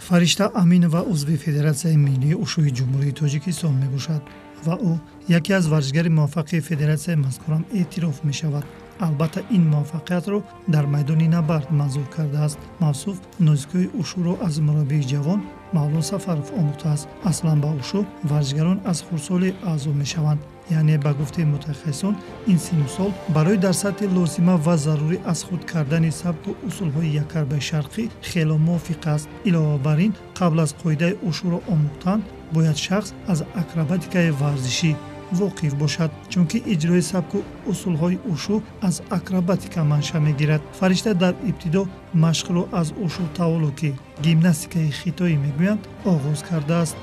Фаришта Аминова узви Федератсияи миллии ушӯи Ҷумҳурии Тоҷикистон мебошад ва ӯ яке аз варзишгари муваффақи федератсияи мазкурам эътироф мешавад. Албатта, ин муваффақиятро дар майдони набард манзур кардааст. Мавсуф нозикиҳои ушӯро аз мураббии ҷавон Мавлон Сафаров омӯхтааст. Аслан ба ушу варзишгарон аз хурдсолӣ аъзо мешаванд. Яъне, ба гуфтаи мутахассисон, ин синну сол барои дар сатҳи лозима ва зарурӣ аз худ кардани сабку усулҳои яккарбаи шарқӣ хело мувофиқ аст. Илова бар ин, қабл аз қоидаи ушӯро омӯхтан бояд шахс аз акробатикаи варзишӣ воқиф бошад, чунки иҷрои сабку усулҳои ушу аз акробатика маншаъ мегирад. Фаришта дар ибтидо машқро аз ушу таолу, ки гимнастикаи хитоӣ мегӯянд, оғоз кардааст.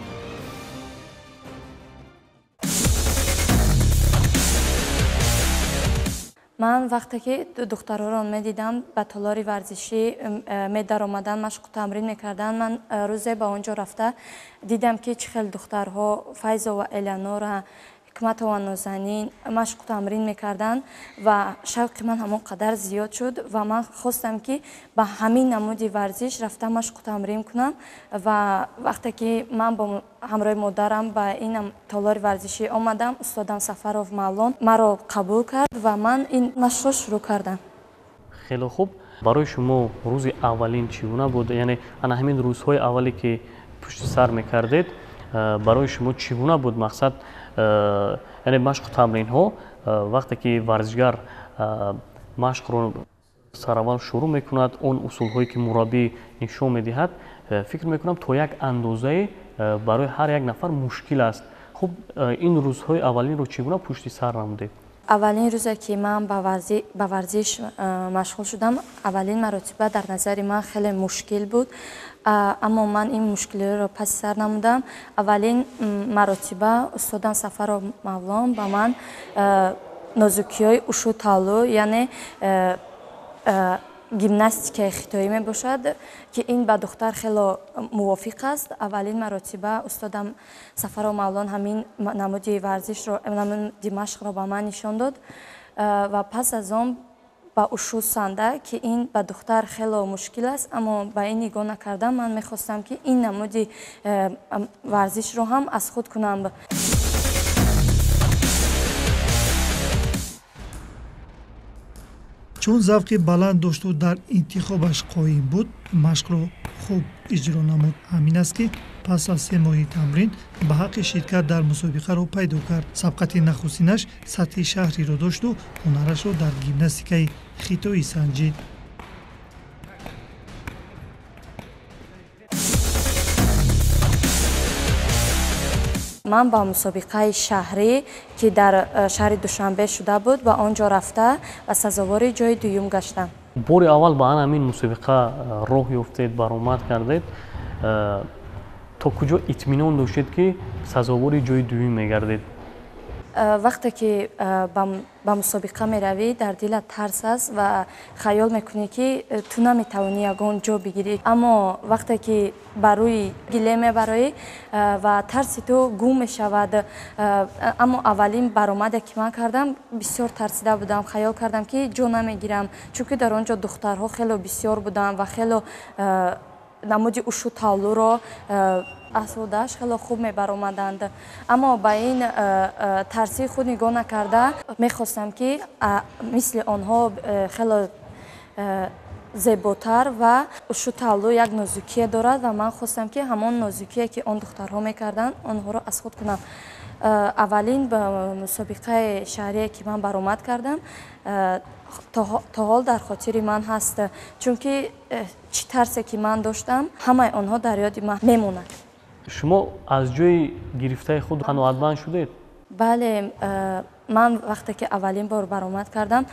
Ман вақте ки духтарҳоро медидам, ба толори варзишӣ медаромаданд, машқу тамрин мекарданд, ман рӯзе ба он ҷо рафта дидам, ки чӣ хел духтарҳо Файзова Элеонора, Ҳикматова Нозанин машқу тамрин мекарданд ва шавқи ман ҳамон қадар зиёд шуд ва ман хостам, ки ба ҳамин намуди варзиш рафта машқу тамрин кунам. Ва вақте ки ман бо ҳамроҳи модарам ба ин толори варзишӣ омадам, устодам Сафаров Мавлон маро қабул кард ва ман ин машқро шурӯъ кардам. Хеле хуб. Барои шумо рӯзи аввалин чӣ гуна буд? Яъне ана ҳамин рӯзҳои аввале, ки пушти сар мекардед, барои шумо чӣ гуна буд? Мақсад, яъне машқу тамринҳо, вақте ки варзишгар машқро сараввал шурӯъ мекунад, он усулҳое, ки мураббӣ нишон медиҳад, фикр мекунам, то як андозае барои ҳар як нафар мушкил аст. Хуб, ин рӯзҳои аввалинро чӣ гуна пушти сар намудед? Аввалин рӯзе, ки ман ба варзиш машғул шудам, аввалин маротиба дар назари ман хеле мушкил буд, аммо ман ин мушкилиро паси сар намудам. Аввалин маротиба устодам Сафаров Мавлон ба ман нозукиҳои ушу таолу, яъне гимнастикаи хитоӣ мебошад, ки ин ба духтар хело мувофиқ аст. Аввалин маротиба устодам Сафаров Мавлон ҳамин намуди варзишро, намуди машқро ба ман нишон дод ва пас аз он ба ушу санда, ки ин ба духтар хело мушкил аст, аммо ба ин нигоҳ накардам, ман мехостам, ки ин намуди варзишро ҳам аз худ кунам. Чун завқи баланд дошту дар интихобаш қоим буд, машқро хуб иҷро намуд. Ҳамин аст, ки пас аз 3 моҳи тамрин ба ҳаққи ширкат дар мусобиқаро пайдо кард. Сабқати нахустинаш сатҳи шаҳриро дошту ҳунарашро дар гимнастикаи хитоӣ санҷид. Ман ба мусобиқаи шаҳрӣ, ки дар шаҳри Душанбе шуда буд, ба он ҷо рафта ва сазовори ҷои дуюм гаштам. Бори аввал ба ан ҳамин мусобиқа роҳ ёфтед, баромад кардед, то куҷо итминон доштед, ки сазовори ҷои дуюм мегардед? Вақте ки ба мусобиқа меравӣ, дар дилат тарс аст ва хаёл мекунӣ, ки ту наметавонӣ ягон ҷо бигирӣ, аммо вақте ки ба рӯи гиле мебароӣ ва тарси ту гум мешавад. Аммо аввалин баромаде, ки ман кардам, бисёр тарсида будам, хаёл кардам, ки ҷо намегирам, чунки дар он ҷо духтарҳо хело бисёр буданд ва хело намуди ушу таолуро асодааш хело хуб мебаромаданд. Аммо ба ин тарсии худ нигоҳ накарда, мехостам, ки мисли онҳо хело зеботар, ва ушу таолу як нозукие дорад ва ман хостам, ки ҳамон нозукие, ки он духтарҳо мекарданд, онҳоро аз худ кунам. Аввалин мусобиқаи шаҳрие, ки ман баромад кардам, то ҳол дар хотири ман ҳаст, чунки чӣ тарсе, ки ман доштам, ҳамаи онҳо дар ёди ман мемонад. Шумо аз ҷои гирифтаи худ қаноатманд шудед? Бале, ман вақте ки аввалин бор баромад кардам,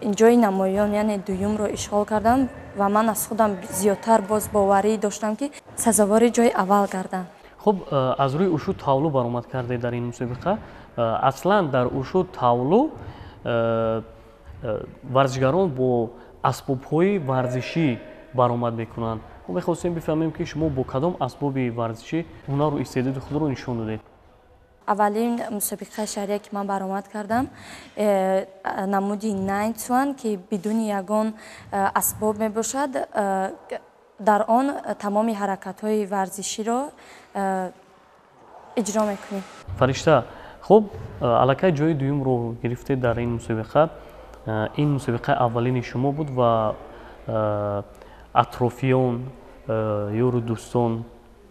ин ҷои намоён, яъне дуюмро ишғол кардам ва ман аз худам зиёдтар боз боварӣ доштам, ки сазовори ҷои аввал гардам. Хуб, аз рӯи ушу таолу баромад кардед дар ин мусобиқа. Аслан дар ушу таолу варзишгарон бо асбобҳои варзишӣ баромад мекунанд. Мо мехостем бифаҳмем, ки шумо бо кадом асбоби варзишӣ ҳунару истеъдоди худро нишон додед? Аввалин мусобиқаи шаҳрие, ки ман баромад кардам, намуди найнцуан, ки бидуни ягон асбоб мебошад. Дар он тамоми ҳаракатҳои варзиширо иҷро мекунем. Фаришта, хуб, аллакай ҷои дуюмро гирифтед дар ин мусобиқа. Ин мусобиқаи аввалини шумо буд ва атрофиён, ёру дӯстон,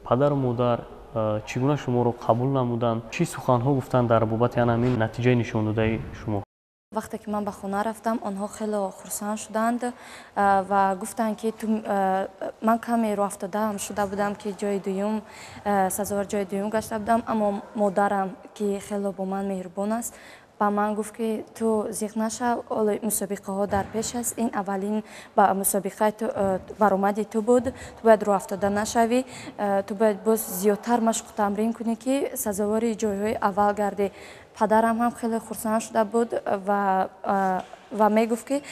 падару модар чӣ гуна шуморо қабул намуданд? Чӣ суханҳо гуфтанд дар бобати ана ҳамин натиҷаи нишондодаи шумо? Вақте ки ман ба хона рафтам, онҳо хеле хурсанд шуданд ва гуфтанд, ки ман каме рӯафтодаам шуда будам, ки ҷои дуюм, сазовор ҷои дуюм гашта будам, аммо модарам, ки хеле бо ман меҳрубон аст, ба ман гуфт, ки ту зиқ нашав, ҳоло мусобиқаҳо дар пеш аст, ин аввалин мусобиқаи баромади ту буд, ту бояд рӯафтода нашавӣ, ту бояд боз зиёдтар машқу тамрин кунӣ, ки сазовори ҷойҳои аввал гардӣ. Падарам ҳам хеле хурсанд шуда буд ва мегуфт, ки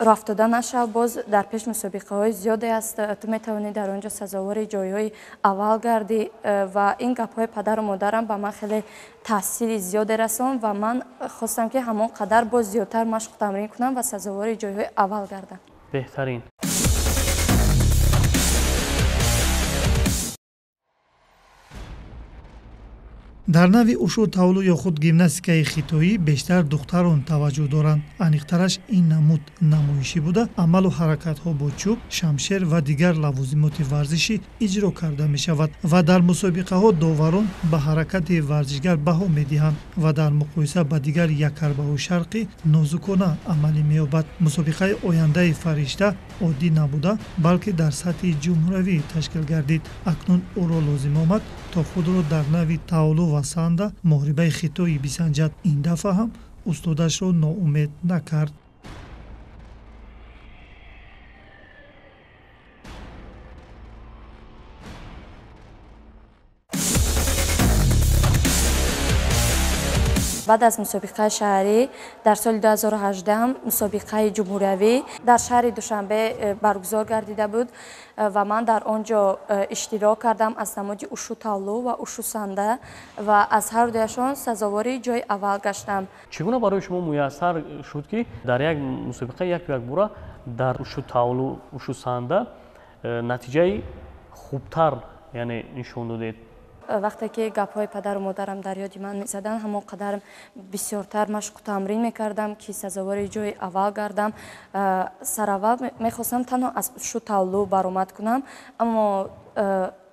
рӯафтода нашав, боз дар пеш мусобиқаҳои зиёде аст, ту метавонӣ дар он ҷо сазовори ҷойҳои аввал гардӣ. Ва ин гапҳои падару модарам ба ман хеле таъсири зиёде расонд ва ман хостам, ки ҳамон қадар боз зиёдтар машқу тамрин кунам ва сазовори ҷойҳои аввал гардам. Беҳтарин. Дар нави ушу тавлу ё худ гимнастикаи хитоӣ бештар духтарон таваҷҷӯҳ доранд. Аниқтараш, ин намуд намоишӣ буда, амалу ҳаракатҳо бо чӯб, шамшер ва дигар лавозимоти варзишӣ иҷро карда мешавад ва дар мусобиқаҳо доварон ба ҳаракати варзишгар баҳо медиҳанд ва дар муқоиса ба дигар яккарбаҳои шарқӣ нозукона амалӣ меёбад. Мусобиқаи ояндаи Фаришта оддӣ набуда, балки дар сатҳи ҷумҳуравӣ ташкил гардид. Акнун ӯро лозим омад, то худро дар нави таолу ва санда, муҳорибаи хитоӣ бисанҷад. Ин дафъа ҳам устодашро ноумед накард. Баъд аз мусобиқаи шаҳрӣ дар соли 2018 мусобиқаи ҷумҳуриявӣ дар шаҳри Душанбе баргузор гардида буд ва ман дар он ҷо иштирок кардам аз намуди ушу тавлу ва ушу санда ва аз ҳар дуяшон сазовори ҷои аввал гаштам. Чӣ гуна барои шумо муяссар шуд, ки дар як мусобиқа яку якбора дар ушу тавлу, ушу санда натиҷаи хубтар, яъне, нишон додед? Вақте ки гапҳои падару модарам дар ёди ман мезаданд, ҳамон қадар бисёртар машқу тамрин мекардам, ки сазовори ҷои аввал гардам. Сараввал мехостам танҳо аз ушу тавлу баромад кунам, аммо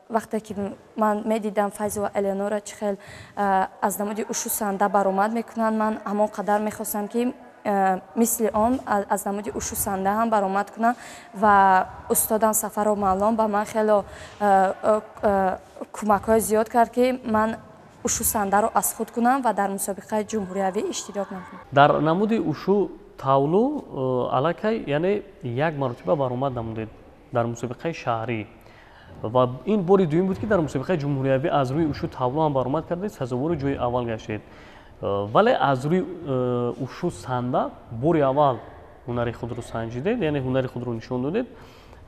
вақте ки ман медидам Файзова Эленора чӣ хел аз намуди ушу санда баромад мекунанд, ман ҳамон қадар мехостам, ки мисли он аз намуди ушу санда ҳам баромад кунам. Ва устодам Сафаров Мавлон ба ман хело кӯмакҳои зиёд кард, ки ман ушу сандаро аз худ кунам ва дар мусобиқаи ҷумҳуриявӣ иштирок намоям. Дар намуди ушу тавлу аллакай, яъне, як маротиба баромад намудед дар мусобиқаи шаҳрӣ ва ин бори дуюм буд, ки дар мусобиқаи ҷумҳуриявӣ аз рӯи ушу тавлу ҳам баромад кардед, сазовори ҷои аввал гаштед, вале аз рӯи ушу санда бори аввал ҳунари худро санҷидед, яъне ҳунари худро нишон додед.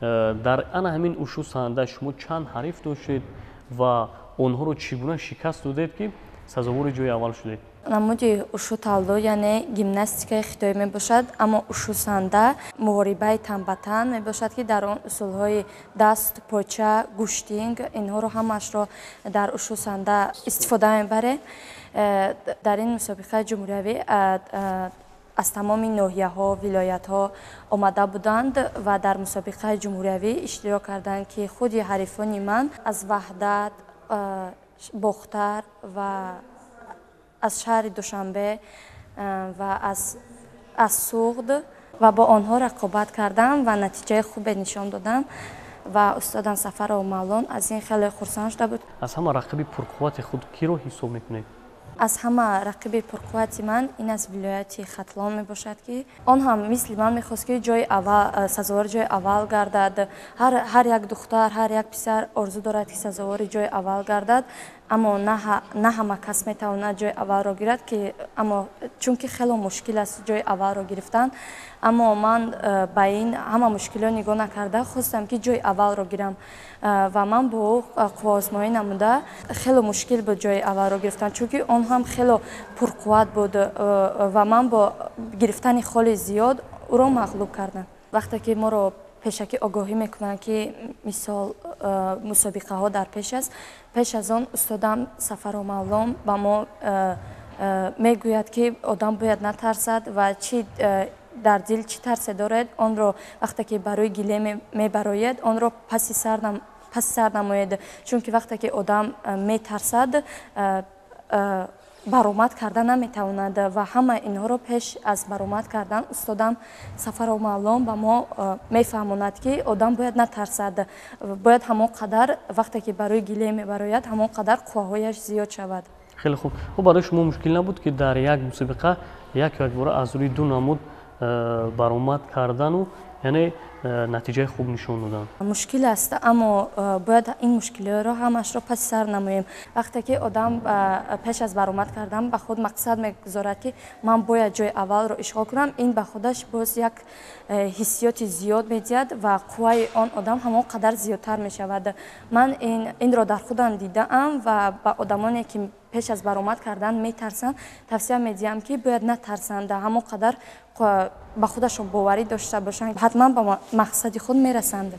Дар ана ҳамин ушу санда шумо чанд ҳариф доштед ва онҳоро чӣ гуна шикаст додед, ки сазовори ҷои аввал шудед? Намуди ушу тавлу, яъне, гимнастикаи хитоӣ мебошад, аммо ушу санда муҳорибаи тан ба тан мебошад, ки дар он усулҳои даст, поча, гӯштинг, инҳоро ҳамаашро дар ушу санда истифода мебарем. Дар ин мусобиқаи ҷумҳуриявӣ аз тамоми ноҳияҳо, вилоятҳо омада буданд ва дар мусобиқаи ҷумҳуриявӣ иштирок карданд, ки худи ҳарифони ман аз Ваҳдат, Бохтар ва аз шаҳри Душанбе ва аз Суғд, ва бо онҳо рақобат кардам ва натиҷаи хубе нишон додам ва устодам Сафаров Мавлон аз ин хеле хурсанд шуда буд. Аз ҳама рақиби пурқуввати худ киро ҳисоб мекунед? Аз ҳама рақиби пурқуввати ман ин аз вилояти Хатлон мебошад, ки он ҳам мисли ман мехост, ки ҷои аввал, сазовори ҷои аввал гардад. Ҳар як духтар, ҳар як писар орзу дорад, ки сазовори ҷои аввал гардад, аммо на ҳама кас метавонад ҷои аввалро гирад, ки аммо чунки хело мушкил аст ҷои аввалро гирифтан. Аммо ман ба ин ҳама мушкилиҳо нигоҳ накарда хостам, ки ҷои аввалро гирам ва ман бо ӯ қувваозмоӣ намуда. Хело мушкил буд ҷои аввалро гирифтан, чунки он ҳам хело пурқувват буд ва ман бо гирифтани холи зиёд ӯро мағлуб кардам. Вақте ки моро Пешакӣ огоҳӣ мекунанд, ки мисол мусобиқаҳо дар пеш аст. Пеш аз он устодам Сафаров Мавлон ба мо мегӯяд, ки одам бояд натарсад ва чӣ дар дил чӣ тарсе доред, онро вақте ки барои гилем мебароед, онро паси сар намоед, чунки вақте ки одам метарсад, баромад карда наметавонад. Ва ҳама инҳоро пеш аз баромад кардан устодам Сафаров Мавлон ба мо мефаҳмонад, ки одам бояд натарсад, бояд ҳамон қадар вақте ки барои гилем мебарояд, ҳамон қадар қувваҳояш зиёд шавад. Хеле хуб. Хуб, барои шумо мушкил набуд, ки дар як мусобиқа як якбора аз рӯи ду намуд баромад кардану, яъне натиҷаи хуб нишон додан? Мушкил аст, аммо бояд ин мушкилиҳоро ҳамашро паси сар намоем. Вақте ки одам пеш аз баромад кардан ба худ мақсад мегузорад, ки ман бояд ҷои аввалро ишғол кунам, ин ба худаш боз як ҳиссиёти зиёд медиҳад ва қувваи он одам ҳамон қадар зиёдтар мешавад. Ман инро дар худам дидаам ва ба одамоне, ки пеш аз баромад кардан метарсанд, тавсия медиҳам, ки бояд натарсанд, ҳамон қадар ба худашон боварӣ дошта бошанд, ҳатман ба мақсади худ мерасанд.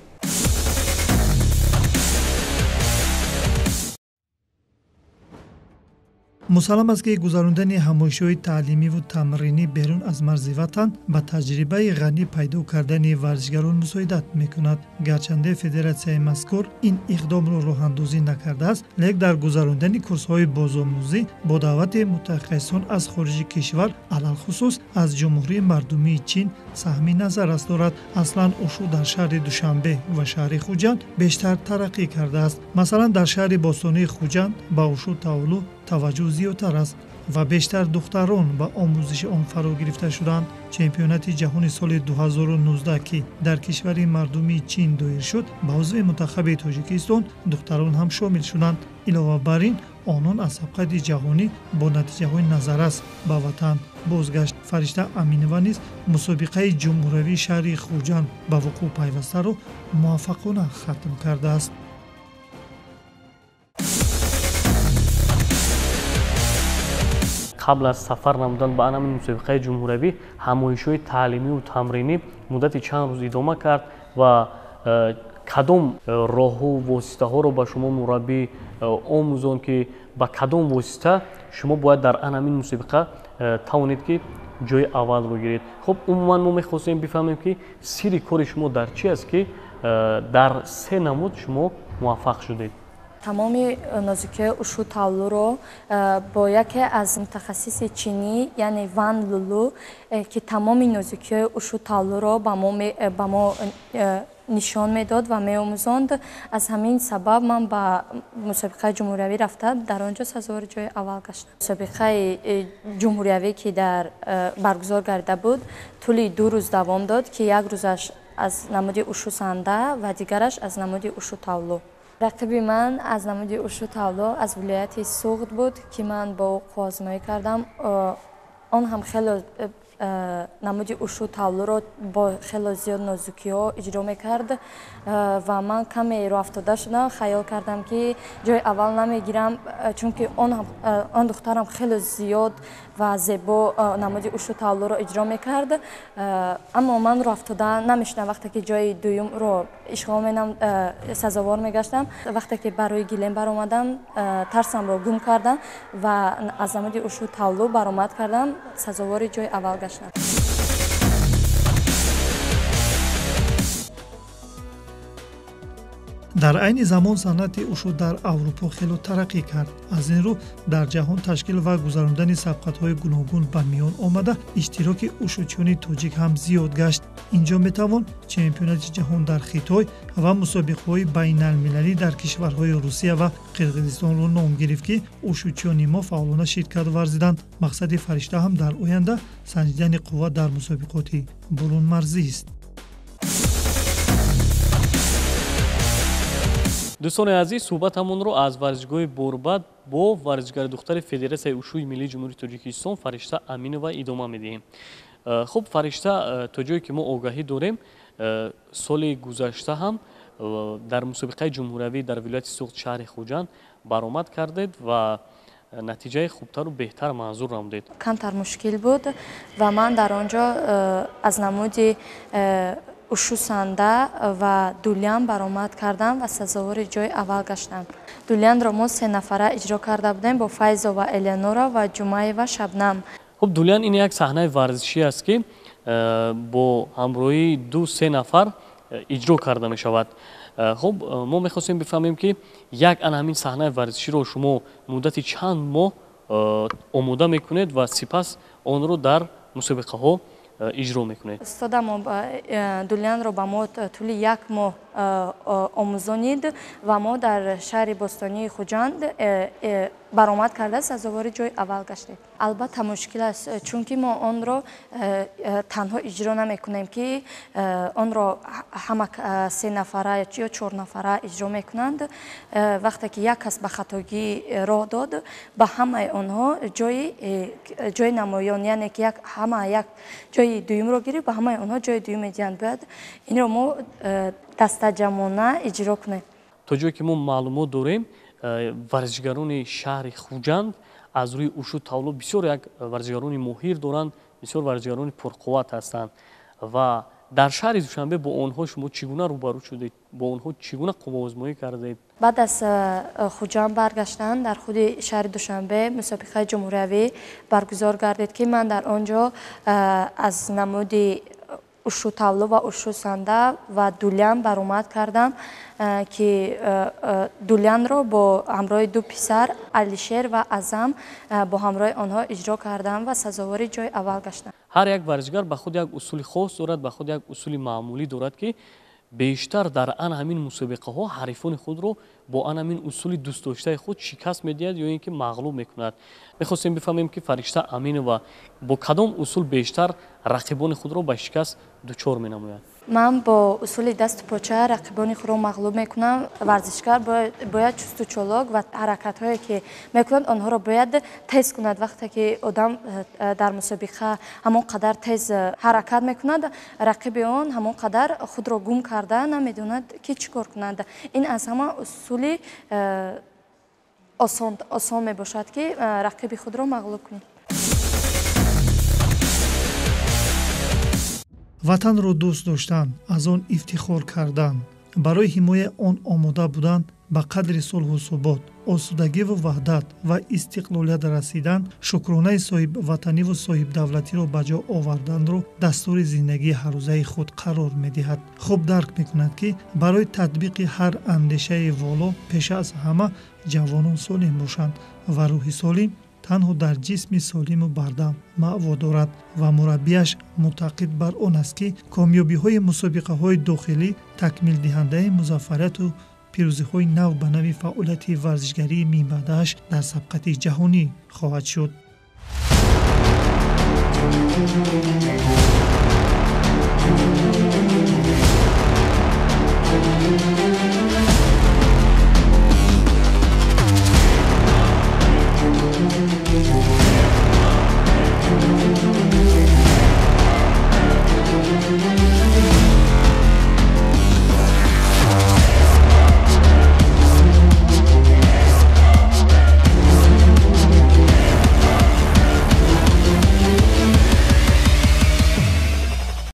Мусаллам аст, ки гузарондани ҳамоишҳои таълимиву тамринӣ берун аз марзи ватан ба таҷрибаи ғанӣ пайдо кардани варзишгарон мусоидат мекунад. Гарчанде федератсияи мазкур ин иқдомро роҳандозӣ накардааст, лек дар гузарондани курсҳои бозомӯзӣ бо даъвати мутахассисон аз хориҷи кишвар, алалхусус аз Ҷумҳурии Мардумии Чин, саҳми назаррас дорад. Аслан ушу дар шаҳри Душанбе ва шаҳри Хуҷанд бештар тараққӣ кардааст. Масалан, дар шаҳри бостонии Хуҷанд ба ушу таолу таваҷҷӯҳ зиёдтар аст ва бештар духтарон ба омӯзиши он фаро гирифта шуданд. Чемпионати ҷаҳони соли 2019, ки дар кишвари мардумии Чин доир шуд, ба узви мунтахаби Тоҷикистон духтарон ҳам шомил шуданд. Илова бар ин, онон аз сабқати ҷаҳонӣ бо натиҷаҳои назаррас ба ватан бозгашт. Фаришта Аминова низ мусобиқаи ҷумҳуриявии шаҳри Хуҷанд ба вуқӯъ пайвастаро муваффақона хатм кардааст. Қабл аз сафар намудан ба ҳамин мусобиқаи ҷумҳуриявӣ ҳамоишҳои таълимиву тамринӣ муддати чанд рӯз идома кард ва кадом роҳу воситаҳоро ба шумо мураббӣ омӯзонд, ки ба кадом восита шумо бояд дар ҳамин мусобиқа тавонед, ки ҷои аввалро гиред? Хуб, умуман мо мехостем бифаҳмем, ки сирри кори шумо дар чи аст, ки дар се намуд шумо муваффақ шудед? Тамоми нозукиҳои ушу тавлуро бо яке аз мутахассиси чинӣ, яъне Ван Лулу, ки тамоми нозукиҳои ушу тавлуро ба мо нишон медод ва меомӯзонд. Аз ҳамин сабаб ман ба мусобиқаи ҷумҳуриявӣ рафта, дар он ҷо сазовори ҷои аввал гаштам. Мусобиқаи ҷумҳуриявӣ, ки дар баргузор гардида буд, тӯли 2 рӯз давом дод, ки як рӯзаш аз намуди ушу санда ва дигараш аз намуди ушу тавлу. Рақиби ман аз намуди ушу тавлу аз вилояти Суғд буд, ки ман бо ӯ қувваозмоӣ кардам. Он ҳам хеле намуди ушу тавлуро бо хеле зиёд нозукиҳо иҷро мекард ва ман каме роҳафтода шудам. Хаёл кардам, ки ҷои аввал намегирам, чунки он духтарам хеле зиёд ва зебо намуди ушу тавлуро иҷро мекард. Аммо ман роҳафтода намешудам. Вақте ки ҷои дуюмро ишғол менам, сазовор мегаштам. Вақте ки барои гилем баромадам, тарсамро гум кардам ва аз намуди ушу тавлу баромад кардам, сазовори ҷои аввал гаштам. Дар айни замон санъати ушу дар Аврупо хело тараққӣ кард. Аз ин рӯ дар ҷаҳон ташкил ва гузарондани сабқатҳои гуногун ба миён омада, иштироки ушучиёни тоҷик ҳам зиёд гашт. Инҷо метавон чемпионати ҷаҳон дар Хитой ва мусобиқаҳои байналмилалӣ дар кишварҳои Русия ва Қирғизистонро ном гирифт, ки ушучиёни мо фаъолона ширкат варзиданд. Мақсади Фаришта ҳам дар оянда санҷидани қувва дар мусобиқоти бурунмарзист. Дӯстони азиз, суҳбатамонро аз варзишгоҳи Борбад бо варзишгари духтари Федератсияи ушӯи миллии Ҷумҳурии Тоҷикистон Фаришта Аминова идома медиҳем. Хуб, Фаришта, то ҷое ки мо огаҳӣ дорем, соли гузашта ҳам дар мусобиқаи ҷумҳуриявӣ дар вилояти Суғд, шаҳри Хуҷанд баромад кардед ва натиҷаи хубтару беҳтар манзур намудед. Камтар мушкил буд ва ман дар он ҷо аз намуди ушу санда ва дулян баромад кардам ва сазовори ҷои аввал гаштам. Дулянро мо 3 нафара иҷро карда будем бо Файзова Элеонора ва Ҷумаева Шабнам. Хуб, дулян ин як саҳнаи варзишӣ аст, ки бо ҳамроҳии 2-3 нафар иҷро карда мешавад. Хуб, мо мехостем бифаҳмем, ки як ана ҳамин саҳнаи варзиширо шумо муддати чанд моҳ омода мекунед ва сипас онро дар мусобиқаҳо иҷро мекунед? Устодамо дулянро ба мо тӯли 1 моҳ омӯзонид ва мо дар шаҳри бостонии Хуҷанд баромад карда сазовори ҷои аввал гаштем. Албатта мушкил аст, чунки мо онро танҳо иҷро намекунем, ки онро ҳама 3 нафара ё 4 нафара иҷро мекунанд. Вақте ки як кас ба хатогӣ роҳ дод, ба ҳамаи онҳо ҷои намоён, яъне ки ҳама як ҷои дуюмро гирифт, ба ҳамаи онҳо ҷои дуюм медиҳанд. Бояд инро мо дастаҷамъона иҷро кунем. То ҷое ки мо маълумот дорем, варзишгарони шаҳри Хуҷанд аз рӯи ушу тавло бисёр як варзишгарони моҳир доранд, бисёр варзишгарони пурқувват ҳастанд ва дар шаҳри Душанбе бо онҳо шумо чӣ гуна рӯбарӯ шудед, бо онҳо чӣ гуна қувваозмоӣ кардед? Баъд аз Хуҷанд баргаштан дар худи шаҳри Душанбе мусобиқаи ҷумҳуриявӣ баргузор гардид, ки ман дар он ҷо аз намуди ушу тавло ва ушу санда ва дулян баромад кардам, ки дулянро бо ҳамроҳи 2 писар Алишер ва Азам бо ҳамроҳи онҳо иҷро кардам ва сазовори ҷои аввал гаштам. Ҳар як варзишгар ба худ як усули хос дорад, ба худ як усули маъмулӣ дорад, ки бештар дар ан ҳамин мусобиқаҳо ҳарифони худро бо ан ҳамин усули дӯстдоштаи худ шикаст медиҳад ё ин ки мағлуб мекунад. Мехостем бифаҳмем, ки Фаришта Аминова бо кадом усул бештар рақибони худро ба шикаст дучор менамояд? Ман бо усули дасту поча рақибони худро мағлуб мекунам. Варзишгар бояд чусту чолок ва ҳаракатҳое ки мекунад, онҳоро бояд тез кунад. Вақте ки одам дар мусобиқа ҳамон қадар тез ҳаракат мекунад, рақиби он ҳамон қадар худро гум карда намедонад, ки чӣ кор кунад. Ин аз ҳама усули осон мебошад, ки рақиби худро мағлуб кунед. Ватанро дӯст доштан, аз он ифтихор кардан, барои ҳимояи он омода будан, ба қадри сулҳу субот, осудагиву ваҳдат ва истиқлолият расидан, шукронаи соҳибватаниву соҳибдавлатиро ба ҷо оварданро дастури зиндагии ҳаррӯзаи худ қарор медиҳад. Хуб дарк мекунад, ки барои татбиқи ҳар андешаи воло пеш аз ҳама ҷавонон солим бошанд ва рӯҳи солим танҳо дар ҷисми солиму бардам маъво дорад ва мураббияш мутақид бар он аст, ки комёбиҳои мусобиқаҳои дохилӣ такмилдиҳандаи музаффарияту пирӯзиҳои нав ба нави фаъолияти варзишгарии минбаъдааш дар сабқати ҷаҳонӣ хоҳад шуд.